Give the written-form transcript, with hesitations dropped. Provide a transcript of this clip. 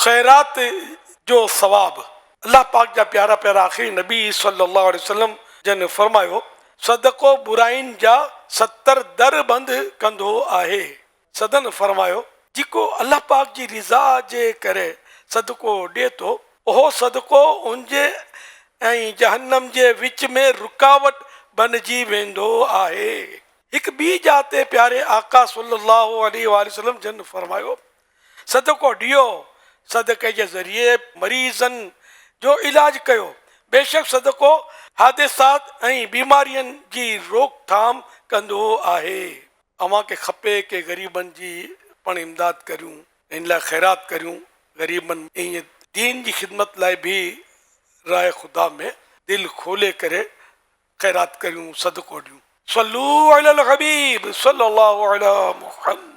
خيرات جو ثواب، الله پاڪ جا پيارا پيارا آخري نبي صلي الله عليه وسلم جن فرمايو، صدقو براين جا 70 در بند ڪندو آهي. سندن فرمايو، جيڪو الله پاڪ جي رضا جي ڪري صدقو ڏئي ٿو، اهو صدقو ان جي ۽ جهنم جي وچ ۾ رڪاوٽ بنجي ويندو آهي. هڪ ٻي جاء تي پياري آقا صلي الله عليه واٰله وسلم جن فرمايو، صدقو ڏيو، صدقي جي ذريعي مريضن جو علاج ڪيو، بيشڪ صدقو حادثات ۽ بيمارين جي روڪٿام ڪندو آهي. اوهان کي کپي ڪي غريبن جي پڻ امداد ڪريون ان لاء خيرات ڪريون غريبن ۽ دين جي خدمت لاء به راهه خدا ۾ دل کولي ڪري خيرات ڪريون صدقو ڏيون. صلو علی الحبيب صلي الله علی محمد.